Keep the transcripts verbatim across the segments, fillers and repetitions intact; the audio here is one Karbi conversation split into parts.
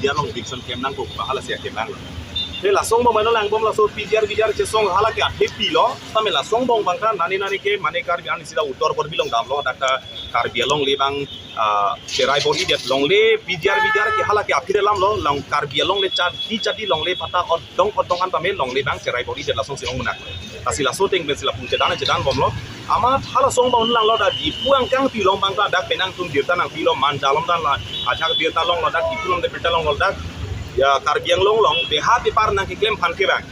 P G R along eviction klem nangkok, ba hala si aklem nanglo. Te laso angbong mano langbom laso P G R V G R chesong hala ke athepi lo. Tame laso angbong abang ta nani nani ke mane Karbi an sida Uttor Karbi Anglong damlo, dak ta Karbi alongle abang, ah, cherai bor-idet longle P G R V G R ke hala ke aphi alam lo, long Karbi alongle chadi chadi longle patta odong odong an tame longle abang cherai bor-idet lason si ong munak. Lasi laso ateng pensi lapu chedan chedan bomlo. Amat halaso angbong langlo, dak Diphu angkangpi along abang ta dak penang atum birta nangpilo, Manja along dan la ajak birta longlo, dak Diphu along dak birta longlo, dak ya Karbi Anglong along beha bepar nangkeklem aphan ke abang.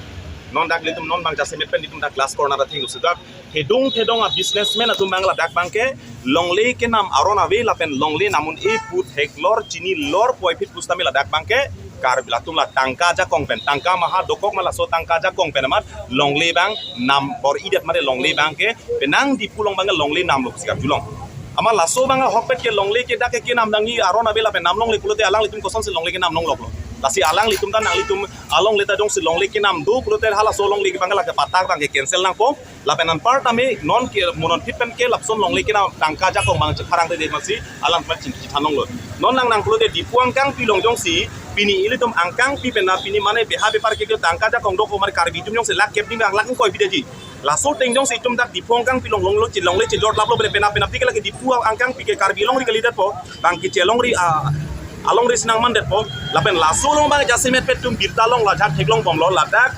Non dak ilitum non abang jasemet pen ilitum dak last corner atheng sudak thedung thedung a businessman atum abang ladak abang ke longle kenam aron ave lapen longle nam un-e pu theklor chinilor puvoiphit pusitame ladak abang ke Karbi latum la tangka ajakong pen, tangka maha dokok ma laso tangka ajakong pen amat longle abang nam bor-idet mate longle abang ke penang Diphu along abang ke longle namlo pusi karjulong. Amat laso abang ahokpet ke longle ke dak ke kenam nangji aron ave lapen nam longle pulote alanglitum kosonsi longle kenam longloklo. Lasi alanglitum ta nanglitum alongle ta jongsi longle kenam do pulote halaso longle abang ke lake patta abang ke cancel nangpo. Lapen anparta me non ke mo non phit pen ke lapuson longle kenam tangka ajakong abang chepharang te de masi alam pen chingki thanonglo. Non nang nang pulote Diphu angkangpi along jongsi pini ilitum angkangpi pen na pini mane beha bepar ke tangka ajakong dokok mane Karbi atum jongsi lakh kep ni abang lakh ingkoi pideji. Laso ateng jongsi itum dak Diphu angkangpi along longle che longle chejor laplo pen penap penapdik lake Diphu angkangpi ke Karbi alongri kalidetpo. Bang ke che alongri, ah, alongri si nangmandetpo. Lapen laso along abang jasemet pen itum birta longlo, ajat theklong bomlo ladak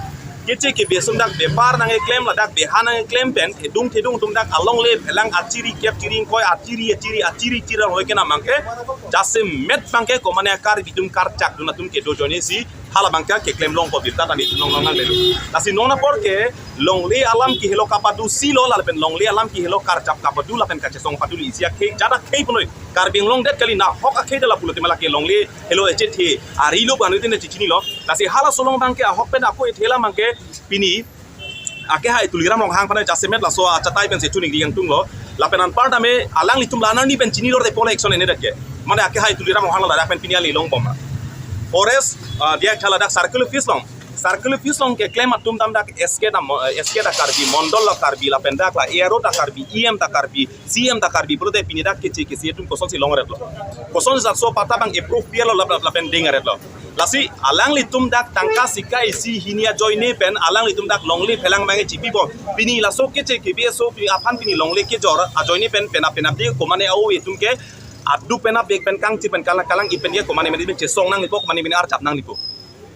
keche kebe atum dak bepar nangkeklem, ladak beha nangkeklem pen thedung thedung atum dak alongle phelang achiri kep chiri ingkoi achiri achiri achiri chiri alongle kenam abang ke jasemet abang ke komane Karbi atum karchak dun atum kedo ajoine si hala abang ke keklem longpo birta tani atum long long nangle. Lasi non apor ke longle alam ke helo kapadu si lo lapen longle alam ke helo karjap kapadu lapen kachesong padu li isi akhei jada khei punoi. Karbi Anglong det kali nahok akhei dala pulote mala ke longle helo echethe ari lo banu tene chichinilo. Lasi halaso along abang ke ahok pen ako ethela abang ke pini akehai Tuliram Ronghang aphan jasemet laso achatai pensi chuning di yang tunglo. Lapen anparta me alanglitum la nani pen chinilor te pole action ene dak ke. Mane akehai Tuliram Ronghang ladak pen pini ali longbom. Forest, ah, dia khala dak circle office along. Circle office along keklem atum dam dak S K ta mo-, eh, S K ta Karbi, Mondol ta Karbi, lapen dak la A R O ta Karbi, E M ta Karbi, C M ta Karbi, pulote pini dak keche keche atum kosonsi longretlo. Kosonsi laso patta abang approve pialo lap lap lapen dengretlo. Lasi alanglitum dak tangka sika isi hini ajoine pen alanglitum dak longle phelang abang chipi bom. Pini laso keche kebe aso pini aphan pini longle kejor ajoine pen penap penapdik komane ao atum ke adu penapdik pen kangchir pen kalang kalang ipen ye komane mane chesong nanglipo komane mane arjap nanglipo.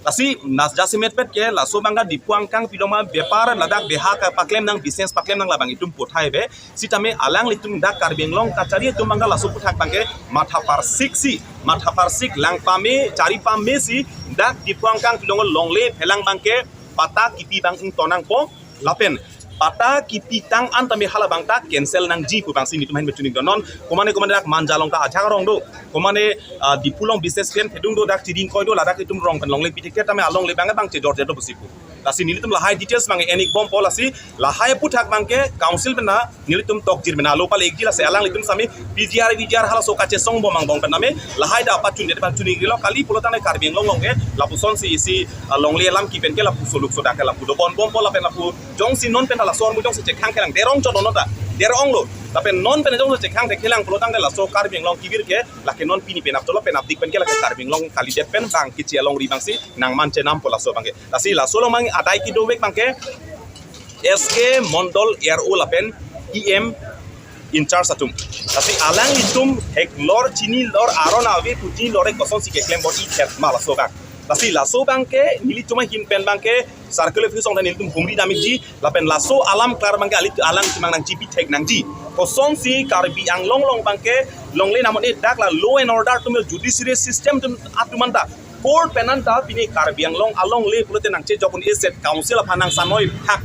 Lasi nas jasemet pet ke laso abang ke Diphu angkangpi along ma bepar ladak beha kepaklem nang business paklem nang labang itum puthai be. Sitame alanglitum dak Karbi Anglong kachari atum abang ke laso aputhak abang ke matha parsik si, matha parsik lang pame, chari pame si dak Diphu angkangpi along longle phelang abang ke patta kipi abang ington nangpo lapen patta kipi tang an tame hala abang ta cancel nangji pu abang si nelitum ahin bechuning do non. Komane komane dak Manja along ta ajak rong do. Komane, ah, Diphu along business pen thedung do dak chiri ingkoi do ladak itum rong pen longle pithek tame alongle abang abang chejor jor do pusi pu. Lasi nelitum lahai details abang enik bompo lasi lahai aputhak abang ke council pen na nelitum tokjir pen na lo pale ikji lasi alanglitum sami P G R V G R halaso kachesong bom angbong pen name lahai da pachun de pachun igrilo kali pulo tangte Karbi Anglong along ke lapusonsi isi, ah, longle alam kipen ke lapu soluk sodak ke lapu dobon bompo lapen lapu jongsi non pen laso armu jongsi chekhang kelang derong chodon ta derong lo lapen non pen jongsi chekhang te kelang pulo tangte laso Karbi Anglong kivir ke lake non pini penap cholo penapdik pen ke lake Karbi Anglong kalidet pen abang keche alongri abang si nangman chenampo laso abang ke. Lasi laso along abang adai kedovek abang ke S K Mondol A R O lapen E M in charge atum. Lasi alanglitum theklor chinilor aron ave pu chinilor kosonsi keklem bor-idet ma laso abang. Lasi laso abang ke nelitum ahin pen abang ke circle office along nelitum humri dam ikji lapen laso alam klar abang ke alit alanglitum abang nangchipi thek nangji. Kosonsi Karbi Anglong along abang ke longle nam un-e dak la law and order atum judiciary system atum atum anta court pen anta pini Karbi Anglong alongle pulote nangchejok un-e set council aphan nangsanoi phak.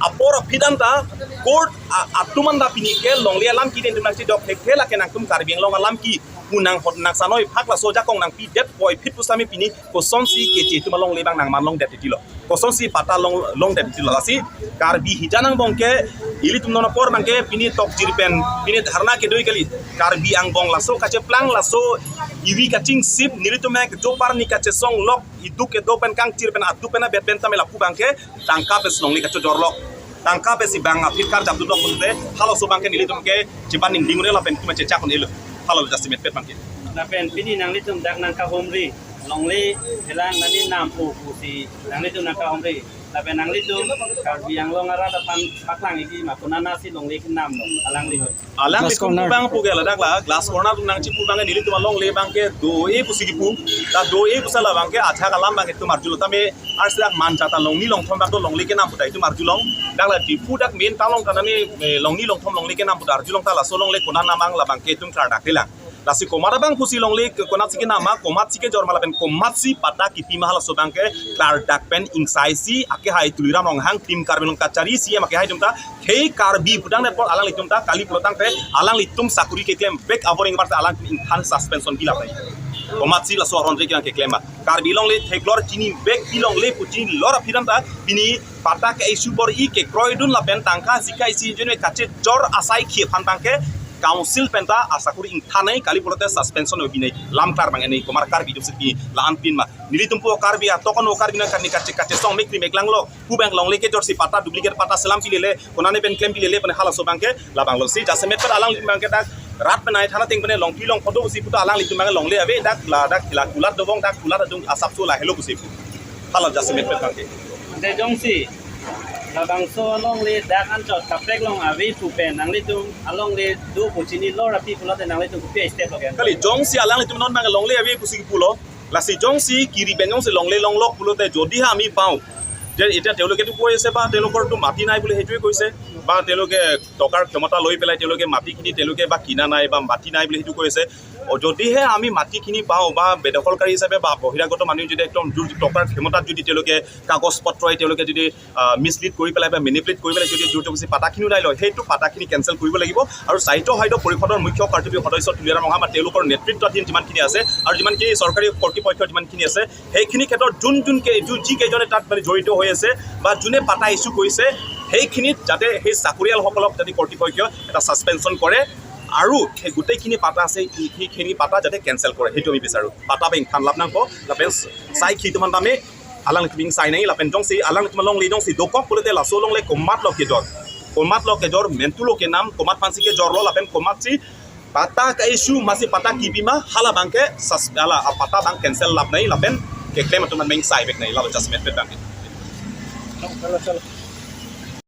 Apor aphi anta court a-, atum anta pini ke longle alam ki den atum nangchejok thekthe lake nangtum Karbi Anglong alam ki pu nanghot nangsanoi phak laso ajakong nangpidet puvoiphit pusitame pini kosonsi keche atum alongle abang nangman longdet titilo. Kosonsi patta long longdet titilo lasi Karbi hijan angbong ke ilitum non apor abang ke pini tokjir pen pini dharna kedo kali Karbi angbong laso kacheplang laso ivi kachingsip nelitum ke jopar ni kachesong lok iduk kedo pen kangchir pen adu pen abet pen tame lapu abang ke tangka pensi longle kachojor lok tangka pensi abang aphi karjap dun lok pulote halaso abang ke nelitum ke chepan ningding un-e lapen itum chechak un-elo. Halo jasemet pet abang ke. Lapen pini nanglitum dak nangkahumri Longle helang nani nam pu pusi nanglitum nangkahumri. Lapen nanglitum Karbi Anglong arat aphan paklang-ikji ma, konatsi longle kenamlo alanglitum? Alanglitum Glass corner. Pu abang puke ladak la glass corner atum nangchipu abangke nelitum alongle abangke do-e pusi kipu. Ta do-e pusi la abangke ajahak alam abangke itum arjulo tame, arsi dak man jata longni longthom abang do longle kenam pu ta itum arjulong. Dak la Diphu dak main town along ta nani, eh, longni longthom longle kenam pu ta arjulong, ta laso longle konat nam abang la abangke itum klardak delang. Lasi komat abang pusi longle ke-, konatsi kenam ma, komatsi kejor ma lapen komatsi patta kipi ma, halaso abangke klardak pen ingsaisi akehai Tuliram Ronghang, Team Karbi Anglong Kachari C M akehai atum ta, khei Karbi pudang network alanglitum ta kali pulo tangte alanglitum sakuri keklem vek aboreng bar ta alangtum ingthan suspension bilap nai. Komatsi laso aron re keklem ma, Karbi longle theklor chinivek, pi longle pu chinilor aphi ran ta pini patta ke-issue bor-i, kekroidun lapen tangka jika isi jone kachejor asai khei aphan abangke council pen ta asakuri ingthan nai, kali pulote suspension obi nai, lam klar abang nai, komat Karbi atum si la-an pin ma. Nelitum pu Karbi atok ano Karbi nang kani kache kache song mek ri mek langlo. Pu abang longle kejorsi patta duplicate patta selam pilele, konane pen klem pilele pen halaso abangke labang lo. Si jasemet pen alanglitum abangke dak rat penai thana ateng pen longpi longpho do pusi pu ta alanglitum abangke longle ave dak la dak la kulat dobong dak kulat adung asapso lahelo pusi pu. Hala jasemet pen abangke. Ante jongsi labangso alongle dak anchot kaprek along ave pu pen nanglitum alongle do pu chinilor aphi pulote nanglitum kopi step lo ke? Kali jongsi alanglitum non abangke longle ave pusi pulo. Lasi jongsi kiri pen jongsi longle longlok pulote যদিহে আমি পাওঁ যে এতিয়া তেওঁলোকেতো কৈ আছে বা তেওঁলোকৰতো মাটি নাই বুলি সেইটোৱে কৈছে, বা তেওঁলোকে টকাৰ ক্ষমতা লৈ পেলাই তেওঁলোকে মাটিখিনি তেওঁলোকে বা কিনা নাই বা মাটি নাই বুলি সেইটো কৈ আছে। অ, যদিহে আমি মাটিখিনি পাওঁ বা বেদখলকাৰী হিচাপে বা বহিৰাগত মানুহ যদি একদম জোৰ টকাৰ ক্ষমতাত যদি তেওঁলোকে কাগজ পত্ৰই তেওঁলোকে যদি মিছলিড কৰি পেলাই বা মেনিপুলেট কৰি পেলাই যদি জোৰ জবৰদস্তি পাতাখিনি ওলাই লয়, সেইটো পাতাখিনি কেঞ্চেল কৰিব লাগিব। আৰু স্বায়ত্তশাসিত পৰিষদৰ মুখ্য কাৰ্যবাহী সদস্য তুলিৰাম ৰংহাং বা তেওঁলোকৰ নেতৃত্বাধীন যিমানখিনি আছে আৰু যিমানখিনি চৰকাৰী কৰ্তৃপক্ষ যিমানখিনি আছে, সেইখিনি ক্ষেত্ৰত যোন যোন কে-, যোন যিকেইজনে তাত মানে জড়িত হৈ আছে বা যোনে পাতা ইছ্যু কৰিছে, সেইখিনিত যাতে সেই চাকৰিয়ালসকলক যাতে কৰ্তৃপক্ষই এটা ছাছপেনশ্যন কৰে আৰু সেই গোটেইখিনি পাতা আছে, সেইখিনি পাতা যাতে কেঞ্চেল কৰে, সেইটো আমি বিচাৰোঁ। Patta abang ingthan lap nangkok, lapen sai khi teman tame alanglitum ingsainai, lapen jongsi alanglitum alongle jongsi dokok pulote laso alongle komatlo kejor, komatlo kejor, mentulo kenam, komat aphansi kejorlo, lapen komatsi patta ke-issue masi patta kipi ma, hala abangke sas-, hala a patta abang cancel lap nai, lapen keklem atum abang ingsai vek nai, lalo jasemet pen abangke.